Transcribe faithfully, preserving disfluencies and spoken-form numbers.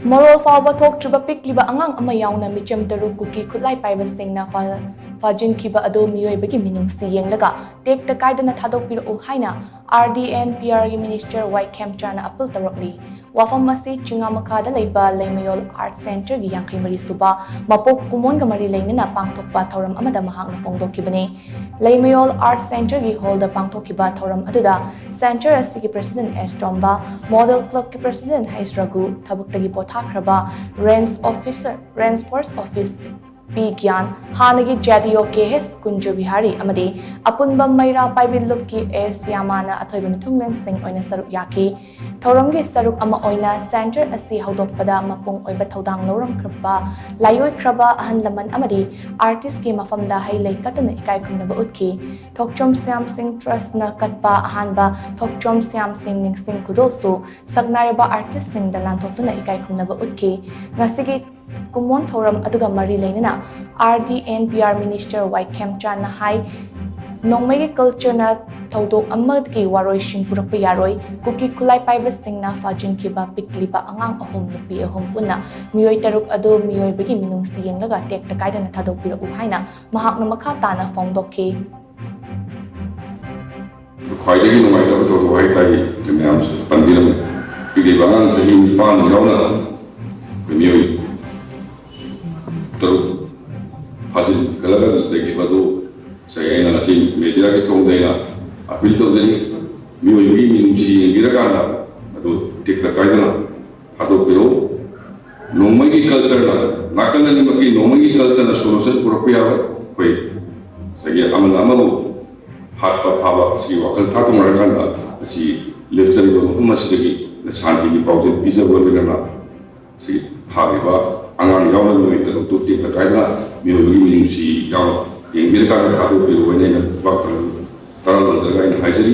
ꯃꯔꯣꯜ ꯐꯥꯎꯕ ꯊꯣꯛꯇ꯭ꯔꯤꯕ ꯄꯤꯛꯂꯤꯕ ꯑꯉꯥꯡ ꯑꯃ ꯌꯥꯎꯅ ꯃꯤꯆꯝ ꯇꯔꯨꯛ ꯀꯨꯀꯤ ꯈꯨꯠꯂꯥꯏ ꯄꯥꯏꯕꯁꯤꯡꯅ ꯐꯥ-, ꯐꯥꯖꯤꯟꯈꯤꯕ ꯑꯗꯨ ꯃꯤꯑꯣꯏꯕꯒꯤ ꯃꯤꯅꯨꯡꯁꯤ ꯌꯦꯡꯂꯒ ꯇꯦꯛꯇ ꯀꯥꯏꯗꯅ ꯊꯥꯗꯣꯛꯄꯤꯔꯛꯎ ꯍꯥꯏꯅ RD and PRꯒꯤ Minister Y ꯈꯦꯝꯆꯥꯅ appeal ꯇꯧꯔꯛꯂꯤ꯫ ꯋꯥꯐꯝ ꯑꯁꯤ ꯆꯤꯉꯥꯃꯈꯥꯗ ꯂꯩꯕ ꯂꯩꯃꯌꯣꯜ Art Centreꯒꯤ ꯌꯥꯡꯈꯩ ꯃꯔꯤ ꯁꯨꯕ ꯃꯄꯣꯛ ꯀꯨꯝꯑꯣꯟꯒ ꯃꯔꯤ ꯂꯩꯅꯅ ꯄꯥꯡꯊꯣꯛꯄ ꯊꯧꯔꯝ ꯑꯃꯗ ꯃꯍꯥꯛꯅ ꯐꯣꯡꯗꯣꯛꯈꯤꯕꯅꯤ꯫ ꯂꯩꯃꯌꯣꯜ Art Centreꯒꯤ hallꯗ ꯄꯥꯡꯊꯣꯛꯈꯤꯕ ꯊꯧꯔꯝ ꯑꯗꯨꯗ Centre ꯑꯁꯤꯒꯤ President S ꯇꯣꯝꯕ, Model Clubꯀꯤ President H ꯔꯘꯨ, ꯊꯕꯛꯇꯒꯤ ꯄꯣꯊꯥꯈ꯭ꯔꯕ Range Officer, Range Force Officer P ꯒ꯭ꯌꯥꯟ, ꯍꯥꯟꯅꯒꯤ ZEO KH ꯀꯨꯟꯖ ꯕꯤꯍꯥꯔꯤ ꯑꯃꯗꯤ ꯑꯄꯨꯟꯕ ꯃꯩꯔꯥ ꯄꯥꯏꯕꯤ ꯂꯨꯞꯀꯤ S ꯁ꯭ꯌꯥꯃꯥꯅ ꯑꯊꯣꯏꯕ ꯃꯤꯊꯨꯡꯂꯦꯟꯁꯤꯡ ꯑꯣꯏꯅ ꯁꯔꯨꯛ ꯌꯥꯈꯤ꯫ ꯊꯧꯔꯝꯒꯤ ꯁꯔꯨꯛ ꯑꯃ ꯑꯣꯏꯅ Centre ꯑꯁꯤ ꯍꯧꯗꯣꯛꯄꯗ ꯃꯄꯨꯡ ꯑꯣꯏꯕ ꯊꯧꯗꯥꯡ ꯂꯧꯔꯝꯈ꯭ꯔꯕ ꯂꯥꯏꯑꯣꯏꯈ꯭ꯔꯕ ꯑꯍꯜ ꯂꯃꯟ ꯑꯃꯗꯤ artistꯀꯤ ꯃꯐꯝꯗ ꯍꯩ ꯂꯩ ꯀꯠꯇꯨꯅ ꯏꯀꯥꯏ ꯈꯨꯝꯅꯕ ꯎꯠꯈꯤ꯫ ꯊꯣꯛꯆꯣꯝ ꯁ꯭ꯌꯥꯝ ꯁꯤꯡ Trustꯅ ꯀꯠꯄ ꯑꯍꯥꯟꯕ ꯊꯣꯛꯆꯣꯝ ꯁ꯭ꯌꯥꯝ ꯁꯤꯡ ꯅꯤꯡꯁꯤꯡ ꯈꯨꯗꯣꯜꯁꯨ ꯁꯛꯅꯥꯏꯔꯕ artistꯁꯤꯡꯗ ꯂꯥꯟꯊꯣꯛꯇꯨꯅ ꯏꯀꯥꯏ ꯈꯨꯝꯅꯕ ꯎꯠꯈꯤ꯫ ꯉꯁꯤꯒꯤ ꯀꯨꯝꯑꯣꯟ ꯊꯧꯔꯝ ꯑꯗꯨꯒ ꯃꯔꯤ ꯂꯩꯅꯅ RD and PR Minister ꯋꯥꯏ ꯈꯦꯝꯆꯥꯟꯅ ꯍꯥꯏ, ꯅꯣꯡꯃꯩꯒꯤ cultureꯅ ꯊꯧꯗꯣꯛ ꯑꯃꯒꯤ ꯋꯥꯔꯣꯏꯁꯤꯟ ꯄꯨꯔꯛꯄ ꯌꯥꯔꯣꯏ꯫ ꯀꯨꯀꯤ ꯈꯨꯠꯂꯥꯏ ꯄꯥꯏꯕꯁꯤꯡꯅ ꯐꯥꯖꯤꯟꯈꯤꯕ ꯄꯤꯛꯂꯤꯕ ꯑꯉꯥꯡ ꯑꯍꯨꯝ, ꯅꯨꯄꯤ ꯑꯍꯨꯝ ꯄꯨꯟꯅ ꯃꯤꯑꯣꯏ ꯇꯔꯨꯛ ꯑꯗꯨ ꯃꯤꯑꯣꯏꯕꯒꯤ ꯃꯤꯅꯨꯡꯁꯤ ꯌꯦꯡꯂꯒ ꯇꯦꯛꯇ ꯀꯥꯏꯗꯅ ꯊꯥꯗꯣꯛꯄꯤꯔꯛꯎ ꯍꯥꯏꯅ ꯃꯍꯥꯛꯅ ꯃꯈꯥ ꯇꯥꯅ ꯐꯣꯡꯗꯣꯛꯈꯤ꯫ ꯈ꯭ꯋꯥꯏꯗꯒꯤ ꯅꯨꯡꯉꯥꯏꯇꯕ ꯊꯧꯗꯣꯛ ꯍꯥꯏꯇꯥꯔꯦ, ꯑꯩꯈꯣꯏ ꯃꯌꯥꯝꯁꯨ ꯄꯟꯕꯤꯔꯝꯃꯤ꯫ ꯄꯤꯛꯂꯤꯕ ꯑꯉꯥꯡ ꯆꯍꯤ ꯅꯤꯄꯥꯟ ꯌꯥꯎꯅ ꯑꯩꯈꯣꯏ ꯃꯤꯑꯣꯏ ꯇꯔꯨꯛ ꯐꯥꯖꯤꯟꯈꯠꯂꯒ ꯂꯩꯈꯤꯕ ꯑꯗꯨ ꯉꯁꯥꯏ ꯑꯩꯅ ꯉꯁꯤ mediaꯒꯤ ꯊꯣꯡꯗ ꯑꯩꯅ appeal ꯇꯧꯖꯔꯤ꯫ ꯃꯤꯑꯣꯏꯕꯒꯤ ꯃꯤꯅꯨꯡꯁꯤ ꯌꯦꯡꯕꯤꯔꯀꯥꯟꯗ ꯑꯗꯨ ꯇꯦꯛꯇ ꯀꯥꯏꯗꯅ ꯊꯥꯗꯣꯛꯄꯤꯔꯛꯎ꯫ ꯅꯣꯡꯃꯩꯒꯤ cultureꯅ, ꯅꯥꯀꯜ ꯑꯅꯤꯃꯛꯀꯤ ꯅꯣꯡꯃꯩꯒꯤ cultureꯅ solution ꯄꯨꯔꯛꯄ ꯌꯥꯔꯣꯏ꯫ ꯑꯩꯈꯣꯏ ꯉꯁꯥꯏꯒꯤ ꯑꯃꯅ ꯑꯃꯕꯨ ꯍꯥꯠꯄ ꯐꯥꯕ ꯑꯁꯤꯒꯤ ꯋꯥꯈꯜ ꯊꯥꯗꯣꯛꯅꯔꯀꯥꯟꯗ ꯉꯁꯤ ꯂꯦꯞꯆꯔꯤꯕ ꯃꯐꯝ ꯑꯁꯤꯗꯒꯤ ꯁꯥꯟꯇꯤꯒꯤ ꯄꯥꯎꯖꯦꯜ ꯄꯤꯖꯕ ꯂꯣꯏꯅꯅ ꯉꯁꯤ ꯐꯥꯔꯤꯕ ꯑꯉꯥꯡ ꯌꯥꯎꯅ ꯃꯤꯑꯣꯏ ꯇꯔꯨꯛꯇꯨ ꯇꯦꯛꯇ ꯀꯥꯏꯗꯅ ꯃꯤꯑꯣꯏꯕꯒꯤ ꯃꯤꯅꯨꯡꯁꯤ ꯌꯥꯎꯅ ꯌꯦꯡꯕꯤꯔꯀꯥꯟꯗ ꯊꯥꯗꯣꯛꯄꯤꯔꯛꯑꯣ ꯍꯥꯏꯅ ꯑꯩꯅ ꯈꯨꯕꯥꯛ ꯇꯔꯨ ꯇꯔꯥ ꯅꯣꯝꯖꯔꯒ ꯑꯩꯅ ꯍꯥꯏꯖꯔꯤ꯫